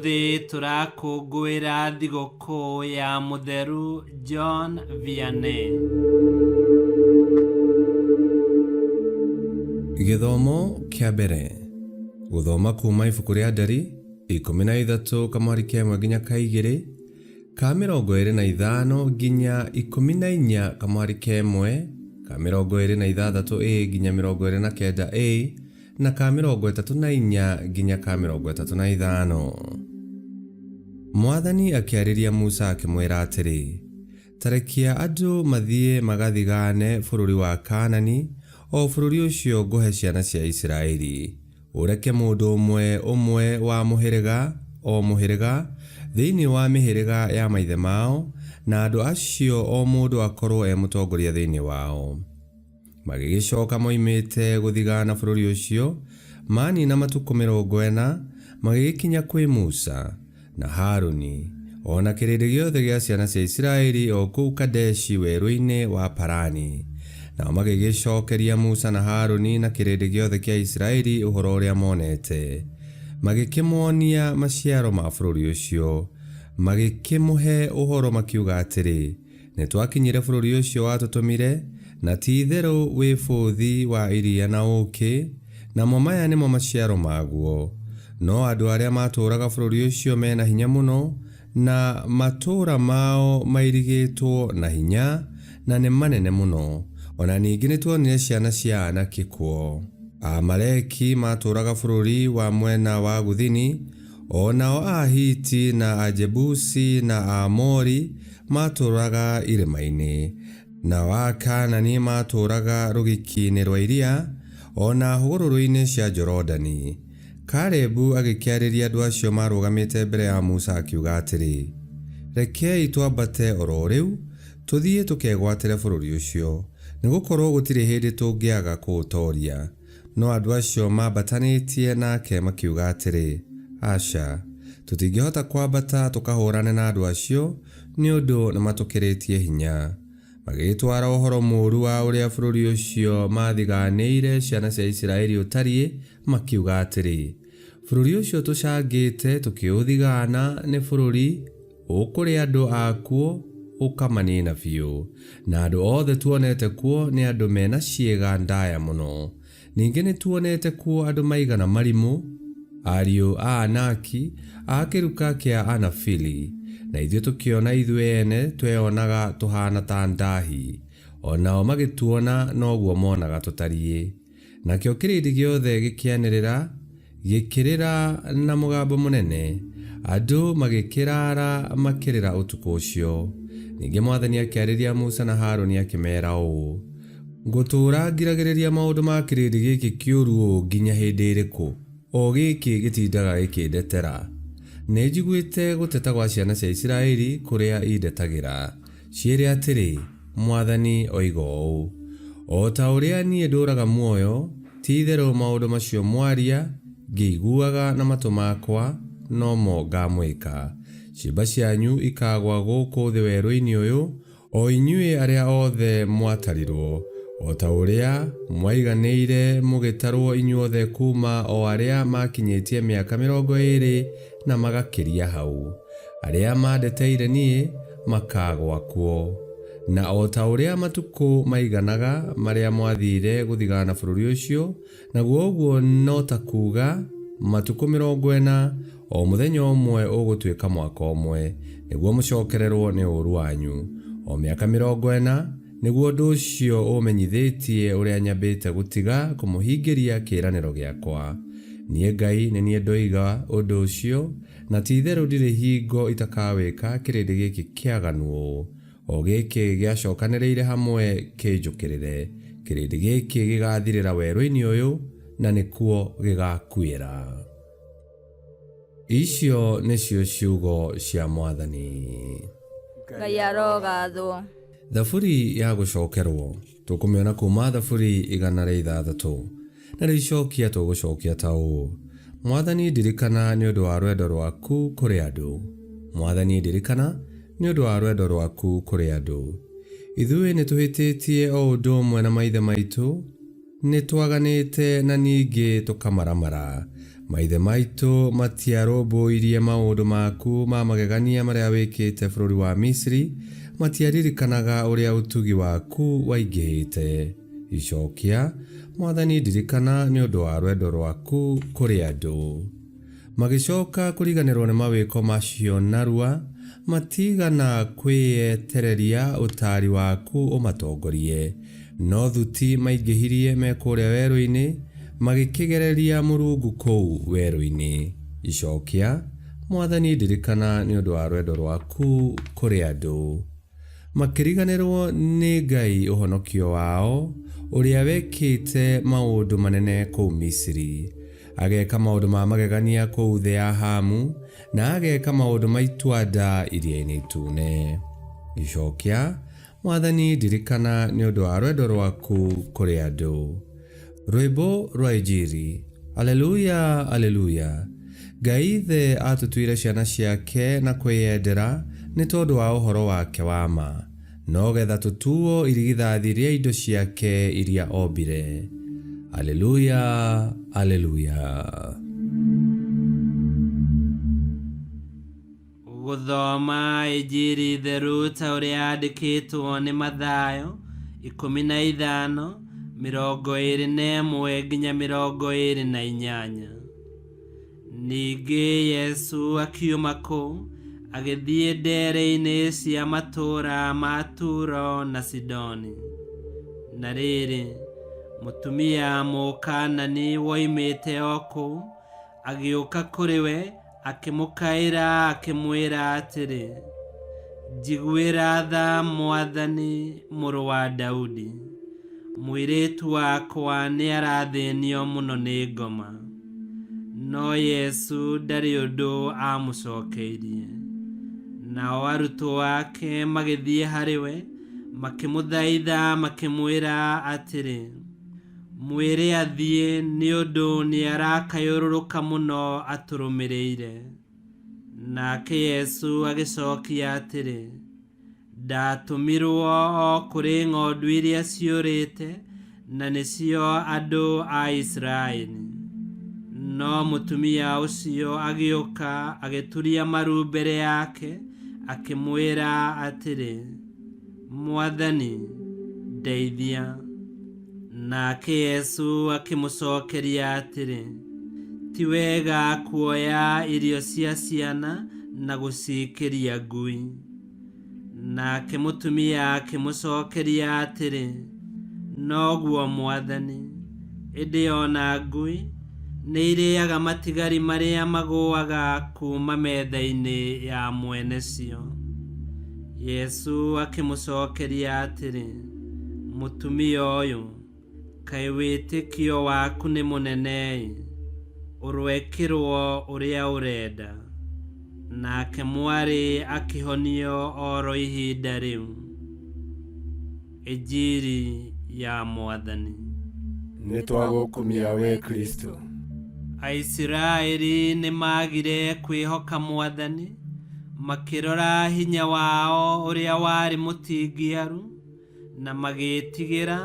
Ũmũthĩ tũrakũngũĩra thigũkũ ya Mũtheru John Vianney. Gĩthomo kĩa mbere. Gũthoma kuuma ibuku rĩa Ndari 13 kamwari ka ĩmwe nginya ka igĩrĩ, ka 25 nginya 14 kamwari ka ĩmwe, ka 26 A nginya 29 A, na ka 34 nginya ka 35. Mwathani akĩarĩria Musa akĩmwĩra atĩrĩ, Ta rekia andũ mathiĩ magathigaane bũrũri wa Kaanani, o bũrũri ũcio ngũhe ciana cia Isiraeli. Ũreke mũndũ ũmwe ũmwe wa mũhĩrĩga o mũhĩrĩga thĩinĩ wa mĩhĩrĩga ya maithe mao, na andũ acio o mũndũ akorũo e mũtongoria thĩinĩ wao. Magĩgĩcoka moimĩte gũthigaana bũrũri ũcio, maanina matukũ 40, magĩgĩkinya kwĩ Musa, na Haruni, o na kĩrĩndĩ gĩothe gĩa ciana cia Isiraeli o kũu Kadeshi werũ-inĩ wa Parani. Nao magĩgĩcokeria Musa na Haruni na kĩrĩndĩ gĩothe kĩa Isiraeli ũhoro ũrĩa monete, magĩkĩmonia maciaro ma bũrũri ũcio, magĩkĩmũhe ũhoro makiuga atĩrĩ, Nĩtwakinyire bũrũri ũcio watũtũmire, na ti-itherũ wĩ bũthi wa iria na ũũkĩ, namo maya nĩmo maciaro maguo. No andũ arĩa maatũũraga bũrũri ũcio me na hinya mũno, na matũũra mao mairigĩtwo na hinya, na nĩ manene mũno. O na ningĩ nĩtuonire ciana cia Anaki kuo. Aamaleki maatũũraga bũrũri wa mwena wa gũthini, O nao Ahiti na Ajebusi na Aamori maatũũraga irĩma-inĩ, nao Akaanani maatũũraga rũgiki-inĩ rwa iria, o na hũgũrũrũ-inĩ cia Jorodani. Kalebu agĩkĩarĩria andũ acio maarũgamĩte mbere ya Musa akiuga atĩrĩ, Rekei twambate o ro rĩu, tũthiĩ tũkegwatĩre bũrũri ũcio, nĩgũkorwo gũtirĩ hĩndĩ tũngĩaga kũũtooria. No andũ acio maambatanĩtie nake makiuga atĩrĩ, Aca, tũtingĩhota kwambata tũkahũũrane na andũ acio, nĩ ũndũ nĩmatũkĩrĩtie hinya. Magĩgĩtwara ũhoro mũũru wa ũrĩa bũrũri ũcio maathigaanĩire ciana cia Isiraeli ũtariĩ, makiuga atĩrĩ, Bũrũri ũcio tũcangĩte tũkĩũthigaana nĩ bũrũri ũkũrĩa andũ akuo ũkamanina biũ, na andũ othe tuonete kuo nĩ andũ me na ciĩga ndaya mũno. Ningĩ nĩtuonete kuo andũ maigana marimũ, ariũ a Anaki, a kĩruka kĩa Anafili, na ithuĩ tũkĩona ithuĩ ene tweonaga tũhaana ta ndaahi, o nao magĩtuona noguo monaga tũtariĩ. Nakĩo kĩrĩndĩ gĩothe gĩkĩanĩrĩra, gĩkĩrĩra na mũgambo mũnene, andũ magĩkĩraara makĩrĩra ũtukũ ũcio. Ningĩ mwathani akĩarĩria Musa na Harũni akĩmeera ũũ, Ngũtũũra ngiragĩrĩria maũndũ ma kĩrĩndĩ gĩkĩ kĩũru ũũ nginya hĩndĩ ĩrĩkũ, o gĩkĩ gĩtindaga gĩkĩndetera? Nĩnjiguĩte gũteta gwa ciana cia Isiraeli kũrĩa indetagĩra. Ciĩre atĩrĩ, 'Mwathani oiga ũũ, O ta ũrĩa niĩ ndũũraga muoyo, ti-itherũ maũndũ macio mwaria ngĩiguaga na matũ makwa, nomo ngaamwĩka. Ciimba cianyu ikaagũa gũkũ thĩ werũ-inĩ ũyũ, o inyuĩ arĩa othe mwatarirũo, o ta ũrĩa mwaiganĩire mũgĩtarũo inyuothe kuuma o arĩa maakinyĩtie mĩaka 20 na magakĩria hau. Arĩa mandeteire niĩ makaagũa kuo. Na o ta ũrĩa matukũ maiganaga marĩa mwathiire gũthigaana bũrũri ũcio, naguo ũguo no ta kuuga matukũ 40, o mũthenya ũmwe ũgũtuĩka mwaka ũmwe, nĩguo mũcokererũo nĩ ũũru wanyu, o mĩaka 40, nĩguo ũndũ ũcio ũũmenyithĩtie ũrĩa nyambĩte gũtiga kũmũhingĩria kĩĩranĩro gĩakwa. Niĩ Ngai nĩ niĩ ndoiga ũndũ ũcio, Na ti-itherũ ndirĩ hingo itakawĩka kĩrĩndĩ gĩkĩ kĩaganu ũũ, o gĩkĩ gĩacokanĩrĩire hamwe kĩnjũkĩrĩre, kĩrĩndĩ gĩkĩ gĩgathirĩra werũ-inĩ ũyũ, na nĩkuo gĩgakuĩra. Icio nĩcio ciugo cia Mwathani. Ngai arogathwo. Thaburi ya gũcokerwo tũkũmĩona kuuma Thaburi 106. Na rĩu icokia tũgũcokia ta ũũ, Mwathani ndirikana nĩ ũndũ wa rwendo rwaku kũrĩ andũ. Mwathani ndirikana nĩ ũndũ wa rwendo rwaku kũrĩ andũ. Ithuĩ nĩ tũhĩtĩtie o ũndũ ũmwe na maithe maitũ, nĩ twaganĩte na ningĩ tũkamaramara. Maithe maitũ matiarũmbũirie maũndũ maku ma magegania marĩa wĩkĩte bũrũri wa Misiri, matiaririkanaga ũrĩa ũtugi waku waingĩhĩte. Icokia, Mwathani ndirikana nĩ ũndũ wa rwendo rwaku kũrĩ andũ. Magĩcoka kũriganĩrwo nĩ mawĩko macio narua, matigana kwĩyetereria ũtaari waku ũmatongorie. No thuti maingĩhirie me kũrĩa werũ-inĩ, magĩkĩgereria Mũrungu kũu werũ-inĩ. Icokia, Mwathani ndirikana nĩ ũndũ wa rwendo rwaku kũrĩ andũ. Makĩriganĩrwo nĩ Ngai ũhonokio wao, ũrĩa wekĩte maũndũ manene kũu Misiri, ageka maũndũ ma magegania kũu thĩ ya Hamu, na ageka maũndũ ma itua-nda Iria-inĩ Itune. Icokia, Mwathani ndirikana nĩ ũndũ wa rwendo rwaku kũrĩ andũ. Rwĩmbo rwa Injiri. Aleluya, Aleluya. Ngai Ithe aatũtuire ciana ciake na kwĩyendera nĩ tondũ wa ũhoro wake wa ma, no getha tũtuo irigithathi rĩa indo ciake iria ombire. Aleluya, Aleluya. Gũthoma Injiri theru ta ũrĩa yandĩkĩtwo nĩ Mathayo 15 21 nginya 28. Ningĩ Yesu akiuma kũu agĩthiĩ ndeere-inĩ cia matũũra ma Turo na Sidoni. Na rĩrĩ, mũtumia Mũkaanani woimĩte o kũu agĩũka kũrĩ we akĩmũkaĩra akĩmwĩra atĩrĩ, Njiguĩra tha Mwathani, mũrũ wa Daudi, mũirĩtu wakwa nĩarathĩnio mũno nĩ ngoma. No Yesu ndarĩ ũndũ aamũcokeirie. Nao arutwo ake magĩthiĩ harĩ we, makĩmũthaitha makĩmwĩra atĩrĩ, Mwĩre athiĩ, nĩ ũndũ nĩarakayũrũrũka mũno atũrũmĩrĩire. Nake Yesu agĩcokia atĩrĩ, Ndatũmirwo o kũrĩ ng'ondu iria ciũrĩte, na nĩcio andũ a Isiraeli. No mũtumia ũcio agĩũka, agĩturia maru mbere yake, akĩmwĩra atĩrĩ, Mwathani, ndeithia. Nake Yesu akĩmũcokeria atĩrĩ, Ti wega kuoya irio cia ciana na gũciikĩria ngui. Nake mũtumia akĩmũcokeria atĩrĩ, Noguo Mwathani, ĩndĩ o na ngui nĩirĩaga matigari marĩa magũaga kuuma metha-inĩ ya mwene cio. Yesu akĩmũcokeria atĩrĩ, Mũtumia ũyũ, kaĩ wĩtĩkio waku nĩ mũnene-ĩ! Ũroekĩrwo ũrĩa ũrenda. Nake mwarĩ akĩhonio oro ihinda rĩu. Injiri ya Mwathani. Nĩtwagũkumia wee Kristũ. Aisiraeli nĩmaagire kwĩhoka Mwathani, makĩrora hinya wao ũrĩa warĩ mũtingiaru, na magĩĩtigĩra,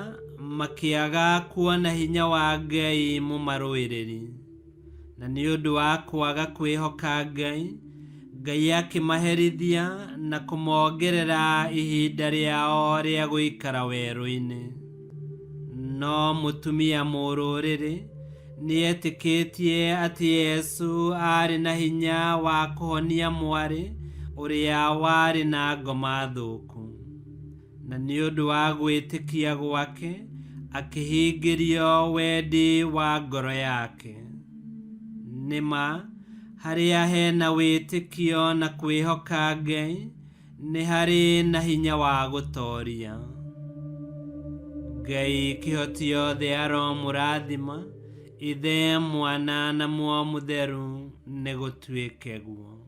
makĩaga kuona hinya wa Ngai mũmarũĩrĩri. Na nĩ ũndũ wa kwaga kwĩhoka Ngai, Ngai akĩmaherithia na kũmongerera ihinda rĩao rĩa gũikara werũ-inĩ. No mũtumia mũrũrĩrĩ nĩetĩkĩtie atĩ Yesu aarĩ na hinya wa kũhonia mwarĩ ũrĩa warĩ na ngoma thũku. Na nĩ ũndũ wa gwĩtĩkia gwake akĩhingĩrio wendi wa ngoro yake. Nĩ ma, harĩa hena wĩtĩkio na kwĩhoka Ngai, nĩ harĩ na hinya wa gũtoria. Ngai kĩhoti yothe aromũrathima, Ithe, Mwana na Muoyo Mũtheru, nĩ gũtuĩke guo.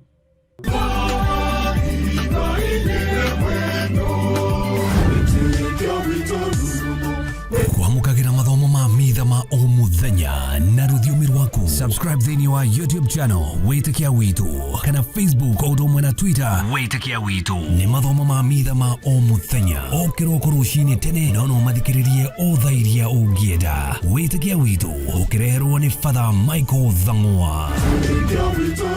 Kwamũkagĩra mathomo ma mitha ma o mũthenya. Mũthenya na rũthiomi rwaku. Subscribe thĩinĩ wa YouTube channel Wĩtĩkia Witũ kana Facebook o ũndũ ũmwe na Twitter Wĩtĩkia Witũ. Nĩ mathomo ma mitha ma o mũthenya o kĩroko rũcinĩ tene, no no mathikĩrĩrie o thaa iria ũngĩenda. Wĩtĩkia Witũ ũkĩreherwo nĩ Father Michael Thang'wa. Wĩtĩkia witũ,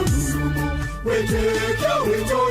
wĩtĩkia witũ.